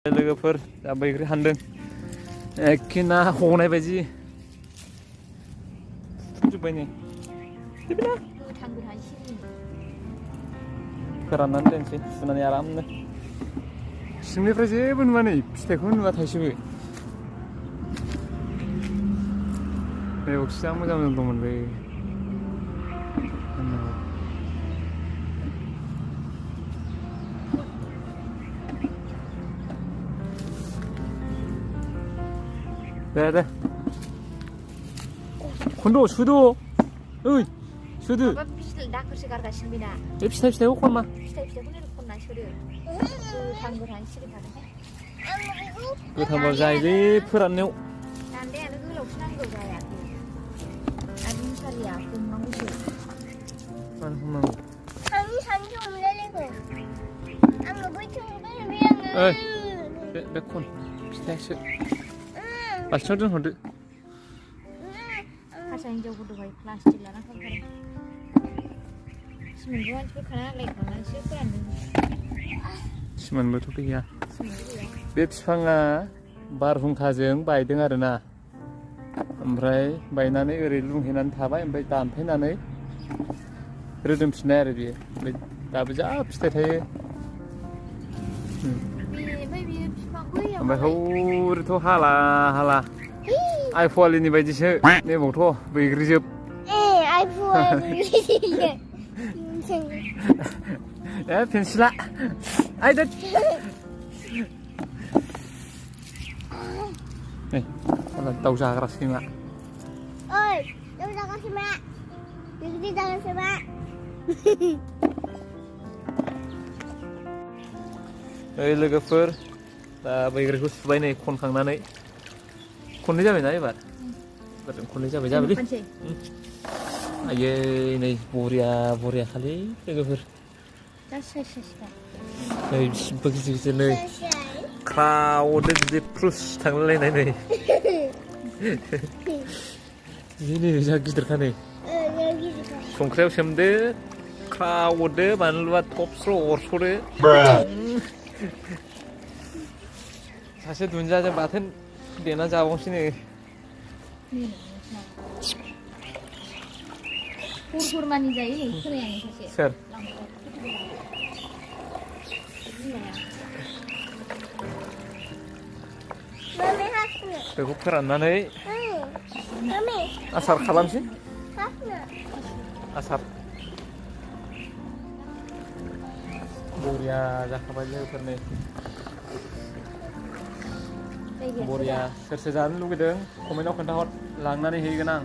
लोगोफोर दा बैग्रि हानदों एखे ना हनाय बायदि फुजोब्बाय नै फोराननानै दोनसै सुनानै आरामनो सिंनिफ्राय जेबो नुवा नै फिथाइखौनो नुवा थाइसेबो नै अक्सिजेना मोजां मोजां दंमोनलै दे खन्द' सुद' ओइ सुदो दाखोरसो गारगासिनो बेना बे फिथाइखौ खन मा फिथाइखौनो खनना सोदो गोथां सिरिखादों गोथांबा जायोलै फोराननायाव दान्दायानो गोलावसो नांगौ जायाखै आरो मुसारिया हमनांगौसो मानो हमनांगौ सानैसो हमलायलायगौ आङो बैथिं ओइ बे खन फिथाइसो बाल्थिङाव दोनहरदो हारसा हिन्जावफोर दहाय प्लास्टिक लाना थांथारो सिमेन्टबो मानसिफोर खाना लायखांनानैसो फोरानदों सिमेन्टबोथ' गैया बे बिफाङा बारहुंखाजों बायदों आरोना ओमफ्राय बायनानै ओरै लुंहैनानै थाबाय ओमफ्राय दानफायनानै रोदोमफिननाय आरो बेयो ओमफ्राय दाबो जा फिथाइ थायो ओमफ्राय हौरैथ' हाला आइ फवालिनि बायदिसो नेमावथ' बैग्रिजोब ए पेन्सिला आइदो नै दाउ जाग्रा सैमा ओइ दाउ जाग्रा सैमा बैग्रि जाग्रा सैमा ओइ लोगोफोर दा बैग्रिखौ सुबाय नै खनखांनानै खननै जाबायना एबार खननै जाबायलै आयै नै बरिया खालि लोगोफोर नै बिसिबा गिदिर नै ख्रावदो बिदि फ्रुस थांलायलायनाय नै नै जा गिदिरखा नै संख्रियाव सोमदो ख्रावदो बानलुआ थबस्र' अरस'दो सासे दुन्दियाजों बाथोन देना जाबावनोसै नै हरमानि जायो नै खोनायानो सासे सोर बेखौ फोराननानै आसार खालामसै आसार बरिया जाखाबाय लोगोफोर नै बरिया सोर सोर जानो लुगैदों कमेन्टआव खोन्थाहर लांनानै हैगोन आं